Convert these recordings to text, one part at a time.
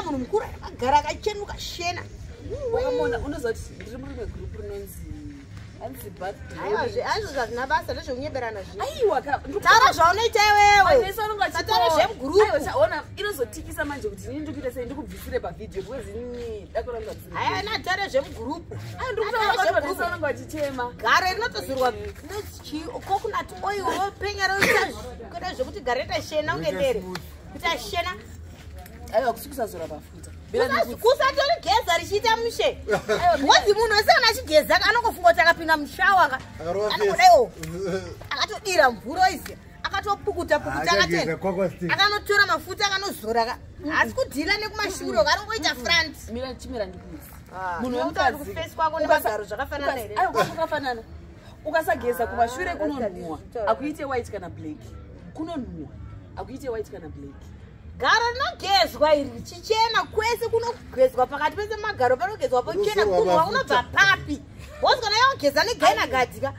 Munhu mukuru akagara akachenuka shena. Wakamona unoziva kuti ndiri murimwe gurupu rinonzi hanzi bath. Aiwazve, aizvo zvazvina basa, ndezvekunyeberana zvi. Aiwa ka. Taura zvaunoita iwewe. Vanhu vanonga Taura zvemugurupu. Ona inozotikisa manje kuti inini ndikuita sei, ndikubvisire pavhidhiyo because inini dako rangu harisi. Haya, nataure zvemugurupu. Aiwa, ndikutaura vanhu vanhu vanonga vachichema. Garo rinotozorwa inonzi coconut oil, ropenya roita kuita zvekuti garo roita shena kunge ndere kuita shena. Aiwa, kusi kusazora mafuta. Kusatorigeza richiita mushe, ngozi munhu wese kana achigeza anongofunga kuti akapinda mushawa ka Akarova face. anongodaiwo akatodira mvura izi, akatopukuta pukuta. Achageza Akatenda kwakwa stick. akanotora mafuta akanozora ka, haasi kudhila nekumashure, kanongoita front. Mira, chimira ndikuudze. Ah, Munhu unotaura wemukadzi kuface kwako nemagaro zvakafanana here? Aiwa, kwakafanana. Ukasageza kumashure Ah, kunonhuwa. that's Akuite white kana black. Kunonhuwa, akuite white kana black. Garo rinogezwa iri richichena kwese, kunogezwa pakati pese, magaro panogezwa pochena. Kunozorwa Kunhuwa mafuta. kunobva papi? Wozi kana yawageza negaina gadika,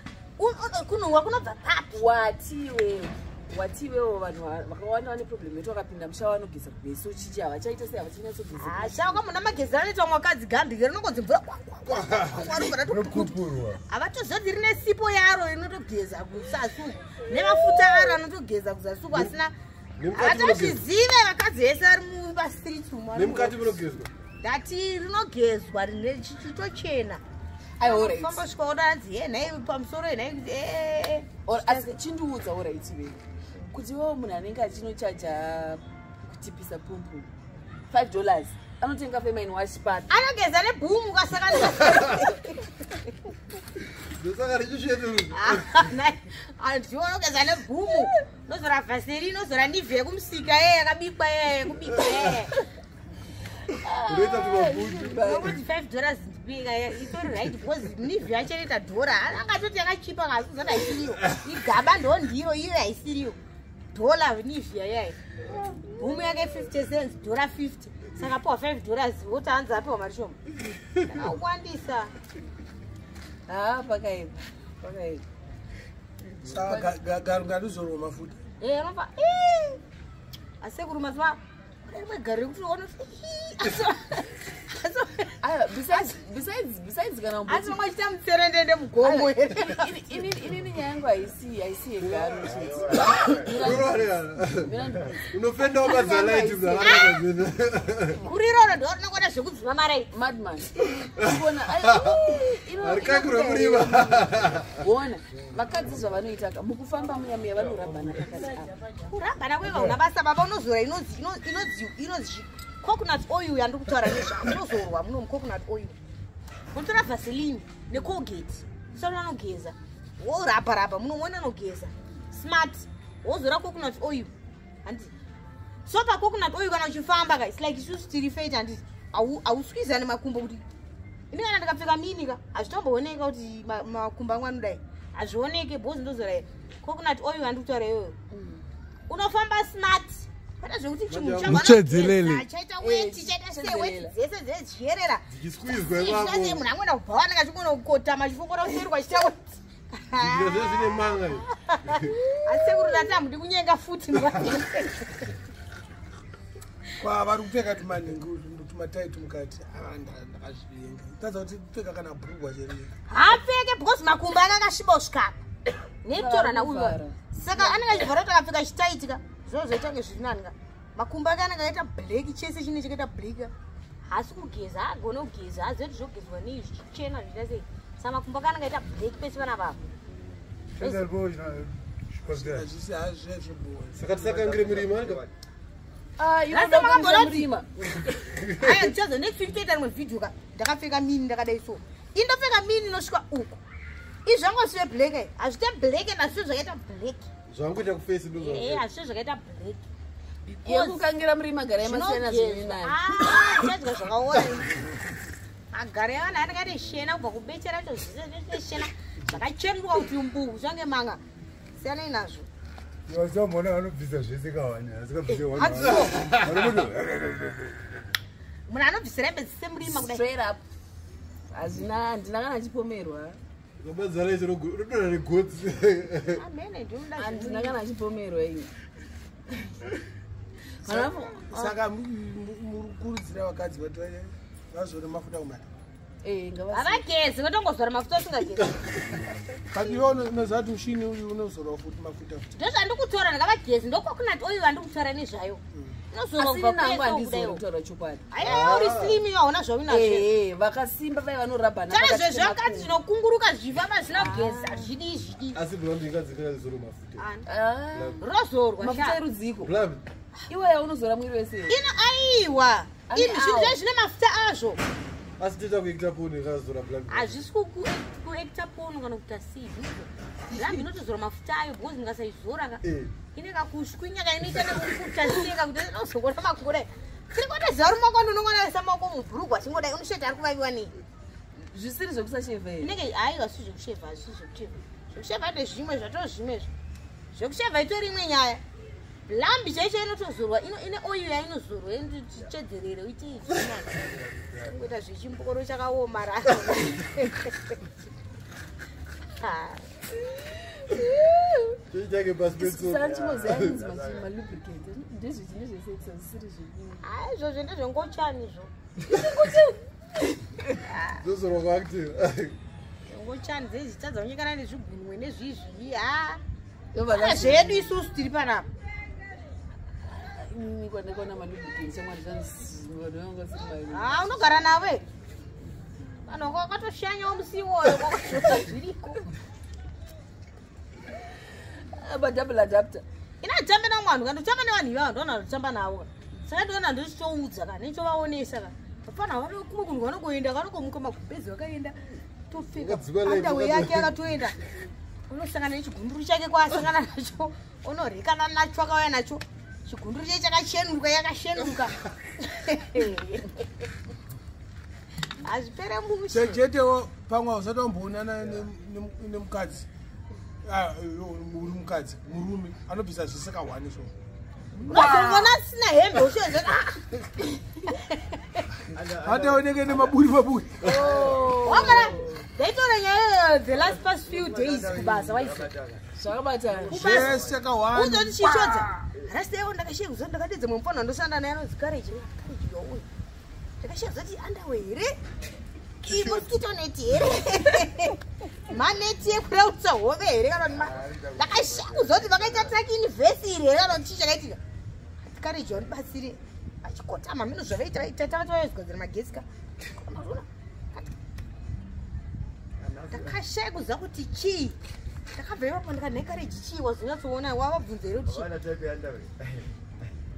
kunhuwa kunobva papi? Watiwewo vanhu vakawanda vane problem yetu, vakapinda mushawa vanogeza kumeso chichi, havachaita sei, havachanyatsogeza. Asha wakamona magezi anoita mwakadzi gambike rinongonzi mvura. Rinopupurwa. Havatozoti rine sipo yaro inotogeza kuzasi nemafuta aro anotogeza kuzasi uku asina. Nemukati. Havatozvizive vakadzi vese vari mumastreet umo. Nemukati munogezwa. Ndati rinogezwa rine chichitochena. Aiwa, alright. Fambosvika wodanzi ye nhai pamusoro yenhai. Asi chindiudza, alright iwewe, kuti iwewo munhu anenge achinochaja kutipisa pumpu $5 anotenga femine wash papi? Anogeza nebhumu kasakanisa. Ndosaka richisveturuka. Ndiwo unogeza nebhumu, nozora vhaseri, nozora nivhe yekumusika ye yakabikwa ye yekubikwa ye. Unoita tumabutu. Nokuti $5 ndipika itori right because nivhe yacho inoita dhora, angatoti yakachipa kasuzati haisiriyo, igaba ndo ndiro iyo haisiriyo dhola. Nivhia yayo bhumu yake 50 cents, dhora 50, saka apiwa $5 woti hanzi apiwa mari shoma, akawandisa. Ha, pakaipa, pakaipa. Saka garo ngarizorwa mafuta. Eh, anobva asekuru mazuva rimwe garo rekuti uone. Aiwa, besides kana Asi umboti vamwe achita mutserendende mugomo here? Inini nyaya yangu haisi yegaro chete. Mira ndikuudze. Unofendawo madzalaiti zvakanaka. Kuriroro ndo rinokona zvekudzima marai. Madman kuona. Harikakirwe murima. Ona vakadzi zvavanoita ka mukufamba muya muya, vanorabhana pakati apa. Kurambana kwega una basa baba, unozora inonzi coconut oil yandiri kutaura nezva, unozorwa muno mucoconut oil, unotora vaseline neColgate, usati anogeza worapa rapa muno, muona anogeza smart, wozora coconut oil, handiti? So pacoconut oil kana uchifamba ka, its like isusu tiri fate, handiti? Hauswizani makumbo kuti ini kana ndikapfeka mini ka, hazvitombooneka kuti makumbo angu anodai, hazvioneke because ndozora coconut oil yandiri kutaura iyoyo. Unofamba smart kwete zvekuti chinhu chako Mutsvedzelele. anogeza, chaita weti, chaita sei, weti Tsvedzelela. dzese dzezviyerera. Dzichisqueezwa ipapo. Munhu angoenda kubhawa anenge achingona kukotama achifongora kuseri kwachiita weti. Zviro zve zvine manga izvi. Asi sekuru ndati hamudi kunyenga futi. Kwa vari kupfeka tumaningi tumataiti mukati, ava ndakazvivenga, tadza kuti kupfeka kana bhurugwa cheriyo. Haapfeke because makumbo ake akasviba kusvikapa nekutorwa nauyu. Varikuvhara. Saka anenge achivhara kuti akapfeka chitaitika zvino zvaita kunge zviri nani ka, makumbo ake anenge akaita black, chese chine chakaita black, haasi kugeza, haagone kugeza, hazivi kuti zvogezwa nei zvichichena zviita sei, saka makumbo ake anenge aita black pese pana papo. Hazvisi hazvezvoboa. Saka tisakangire murima anga. Ah, Nhasi makambona murima. Aya, ndichazo next week toita rimwe vhidhiyo ka, ndakapfeka mini ndakadai, so indopfeka mini inosvika uku, izvi zvangu black, hazviite black nazvio zvakaita black. Zvangoita kuface ndo. Hazvio zvakaita black. Yekukangira murima gara yamasiyana zviri nani. Chadya zvakaora, magaro evanhu anenge ane shena kubva kubeche racho, zvese shena zvakachenuruka kuti mbuku zvange manga, siyanai nazvo. Vasamona vanobvisa zvese kawani, asikabvise. Hanzi munhu anobvisira hembe dzisemurima kudai. Straight up, hazvina, handina kana chipomerwa. Madzalaiti unodonha negotsi. Amene ndinoda. Handina kana chipomerwa ini. Vanhu Saka muri kurudzira vakadzi kuti vazore mafuta kumata. Eh, ngavasi. Havagezi, votongozora mafuta usingagezi. But iwe unoziva kuti mushini uyu unozorwa futi mafuta futi. Ndozvandikutora, ndingavagezi, ndococonut oil vandikutaura nezvayo. Inozorwa Asi kubva ini nangu kuese handizori kudaio. kutaura chokwadi. Aiwa, uri slim iwe, hauna zvauinazvo. Ehe, vakasimba vai vanorabhana. Tana pakati zvezvo vakadzi pemakumbo. zvinokunguruka zvifamba zvisina kugeza, hazvidi zvidi. Asi blambi ingadzikazoro mafuta. Ah, Rozorwa mafuta sha. erudziko. Blambi. Iweya unozora mwiri wese. Ino aiwa, Ane imi zvinhu awo. zve zvine mafuta azvo. Asi toita kuita poni ikazora blambi. Hazvisi kuacta pono kana kuita sei zvinozvo. Lambi inotozora mafuta ayo because ndingasaizora ka. Eh. Ine kakushwinya kainoita nekufuta seka kuti inozokora makore. Tiri kutoziva rume wako ndinongona aisa maoko mubhurugwa achingodai unosheta ari kuvaviwa nei. Zvisiri zvekusashevha here? Inenge aiwa si zvekushevha, hazvisi zvekushevha. Zvekushevha ndezvimwe zvatozvimwe izvo. Zvekushevha itori imwe nyaya. Lambi chaicho inotozorwa, ine oil yainozorwa inotichedzerere uite izvi. Kungoita zvechimboro chakaoma ra. Chichake pasi petsoro. Saka chimoziva inonzi malubricant. Ndezvechi ndezvesex hazvisiri zveku. Hai izvozvo ndezvengochani izvo. Zozorwa kuactive. Ngochani dzezvitadza kunyekana nezvigunwe nezvizvi. Ha. Yobva Kana zvedu isusu tiri panapa. Inini kwandakaona malubricant shamwari zvanzi vanhu vanga vasiri mai. Ha unogara navo here? Vanhu vanga vakatoshanyawo musi iwoyo kwakazvoka zviriko. Madouble adapter. Ina nditambe namwe vanhu kandotamba nevanhu ivavo ndoona ndotamba navo. Saka ndiona ndochitoudza ka nechovaonesa ka. Vafana vano kumwe kunhu vanogoenda vanogomuka magumbezi vakaenda topfeka Wakadzikwa light, underwear wakadzikwa- yake akatoenda. Unosangana nechigunduru chake kwaasangana nacho unorhekana nacho akauya nacho. Chigunduru chake chakachenuruka yakashenuruka. Hazvipere mushe. Chetewo pamwe usati wamboonana nemukadzi. Ah, uri mukadzi, murume anobvisa zvese kahwani so. Unozongona asina hembe uchizoza Hataoneke nemaburi maburi. wangana ndaitora nyaya the last past few days kubasa waiziva. Zvakabatana. Zvese kahwani. Uzoti chichodza. Rasiwo ndakashiya kuzo ndakadedza mumwe mufana wandoshanda naye anonzi Courage. Courage youyu. Ndakashiya kuzoti andawe here? Iyi mosquito net here? Maneti ekurautsa hove here kana kuti ndakashiya kuzoti vakaita tracking vhesi iri here kana kuti chii chakaitika. Ati Courage wandibatsire. Vachikotama mino zvavaita vaita tavatovaigadzira magetsi ka. Mazviona? Ndakashaya kuziva kuti chii. Ndakabva ipapo ndikati nhai Courage chii wazonyatsoona wavabvunza here kuti chii.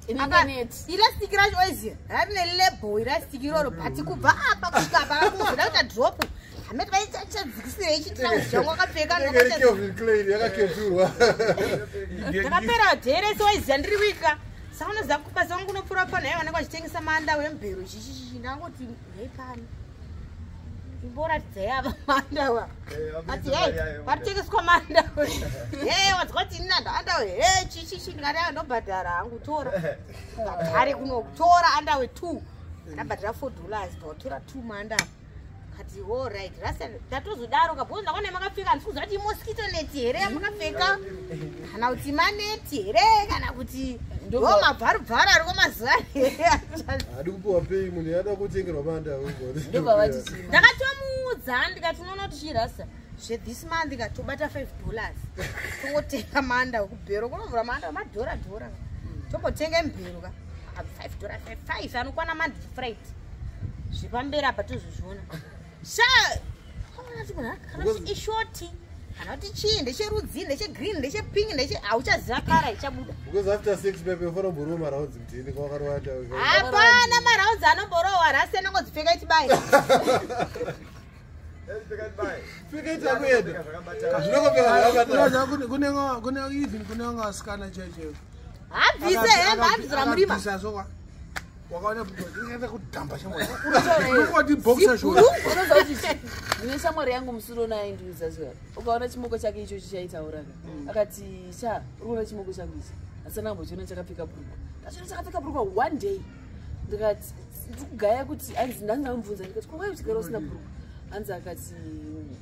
Internet. Irastiki racho waiziva rarine lebel irastiki iroro but kubva apa kusvika apa vakuzoda kuita drop hameti vaichadzikisirei chitirauzi changu akapfeka Inenge iri Kelvin Klein yakakepturwa. ndakapera dherese waiziva ndiri wika saka unoziva kubasa wangu unopfuura pano yai vanenge vachitengesa manda wemubhero chichichichi ndangoti nhei pano imboratidzai ava mandawa ati hei paritengeswa mandawe he wadzwa kuti ini nando andawe he chichichi ndikati ayo ndobhadhara hangu tora bhadhare kuno tora andawe 2 ndabhadhara $4 ndatora 2 mandawe kati alright rasa ndatozodaro ka because ndakaona makapfeka handisi kuziva kuti imosquito net here yamakapfeka kana kuti maneti here kana kuti ndo mabvarubvaru ariko mazuva here. Haadi kupiwa pay munhu ada kutengerwa manda. Ndobva vati chii? Ndakatomuudza ndikati unoona kuti chirasa zvethis month ikatobata $5 tongotenga manda wekubhero kunovhura manda wemadhora dhora tombotenga mubhero ka $5 5 anokwana mandi fright zvepamberi apa tozozviona sha kana kuti munhu kana kuti ishoti kana kuti chii ndecherudzi ndechegreen ndechepink ndeche hauchaziva kara ichabuda. Because after sex pepe ufanira kumborova marounds mutini kwawakarova ndawe. Hapana maraunzi anomborohwa rasi anongodzipfeka ichibaya. Pfeka kuenda. Zvinongopfeka zvakabatana. Unoziva kune even kune vamwe vasikana chaiyo chaiyo. Habvise hembe habvisira murima. Akabvisa so wakaona ikaita kudhamba shamwari. Unongoti boxer short. Unoziva kuti chii? Ndine shamwari yangu musuro naye ndiudza zviya ukaona chimoko chake ichochi chaitauraka akati sha uri kuona chimoko changu ichi asana kumbochiona chakapfeka bhurukwa ndachiona chakapfeka bhurukwa one day ndikati ndikugaya kuti hanzi ndangamubvunza ndikati ko wai uchigara usina bhurukwa hanzi akati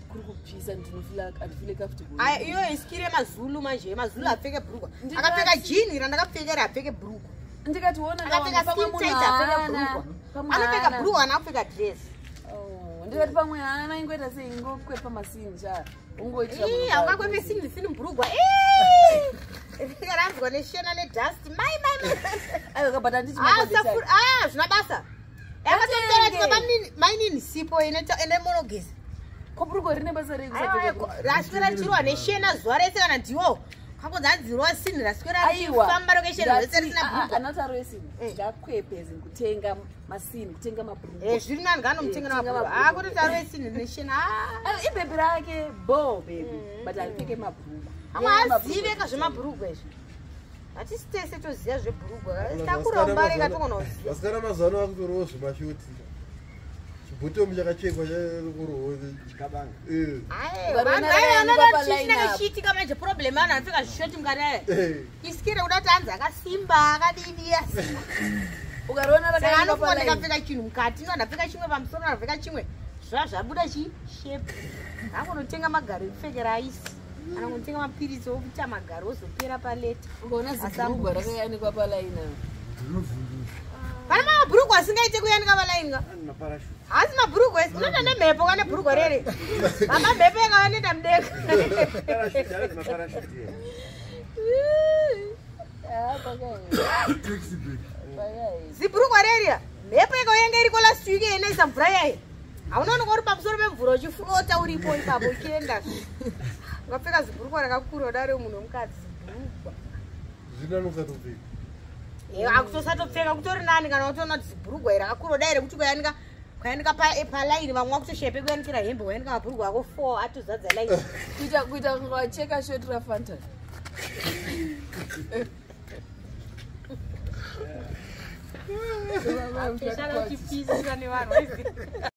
kuri kupisa handifile comfortable. Aya iyo iskiri yemazulu manje, yemazulu apfeke bhurukwa. Ndikati- Akapfeka jini randakapfekera apfeke bhurukwa. Ndikati ona Akapfeka pamwe skin munhu tight, apfeka haana. bhurugwa. Pamwe Anopfeka haana. bhurugwa kana akupfeka dress. Oh, ndikati pamwe haana, ingoita sei, ingokwepa masinja, ungoitira Ii, munhu haungakwepe sini sini bhurugwa. Ranzwa neshena nedust. Mai mai mai. Aiwa, but handiti Ah, makwande usafura- ah, zvina basa. Ngatenge. Yakatotora mainini sipo ine monogeza. Ko bhurugwa rine basa rei kusapfeka bhurugwa? Raswera richirwa neshena zuva rese kana ndiwo. Kangonzi hanzi sini raswera Aiwa, richifamba rokeshena rese risina bhurugwa. anotaro esini ngakwepe zini, kutenga masini, kutenga mabhurugwa. Eh, zviri nani nganomutengera Eh, kutenga mabhurugwa. mabhurugwa. Ah, kuti taro esini neshena. Ah. Aiwa, ibhebhi rake bo bhebhi, but haripfeke mabhurugwa. Amwe Yeye azive ka zvemabhurugwa izvi. Hatisi tese toziva zvebhurugwa. Takuromba rega togonoziva. Vasikana mazuva ano vakutorowo zvemashoti, chibhotomu chakachekwa chakurowo. Chikabanga. Ukaona rakayanikwa pa line up. Chiitika manje problem anhu anopfeka zvishoti mukati aya. Isikire kuda kuti anzi akasimba akadini asimba. Ukariona Saka rakayanikwa anofunga pa line. ndikapfeka chinhu mukati, no ndapfeka chimwe pamusoro, ndapfeka chimwe. Zva zvabuda chi shape. Angonotenga magaro ekupfekera aisi. Anongotenga mapiritsi okuita magaro ozopera paleta. Ukaona zibhurugwa rakayanikwa pa line up. Ndinovhunduka. Pane mabhurugwa asingaite kuyanika palaini ka. Maparashuti. Haasi mabhurugwa esi unoita nemhepo kane bhurugwa rere. Mama mhepo yakavanoita mudenga. Parashuti, anonzi maparashuti. Ah, pakaipa, Taxi break. pakaipa. Zibhurugwa reriya mhepo ikauya iriko last week inoisa mvura yayo. Haunooneka uri pamusoro pemvura uchiflota uripo ipapo uchienda. Ungapfeka zibhurugwa rakakura kudaro munhu wemukadzi zibhurugwa. Zvinani usatopfeka. Akutosatopfeka kutori nani kana utoona kuti zibhurugwa iri rakakura kudai rekuti kuyanika kuyanika palaini vamwe vakutoshaya pekuyanikira hembe wayanika mabhurugwa ako 4 atozadza laini. Kuita kunge wacheka shoti raFanta. Apeshana uchipisa nevanhu.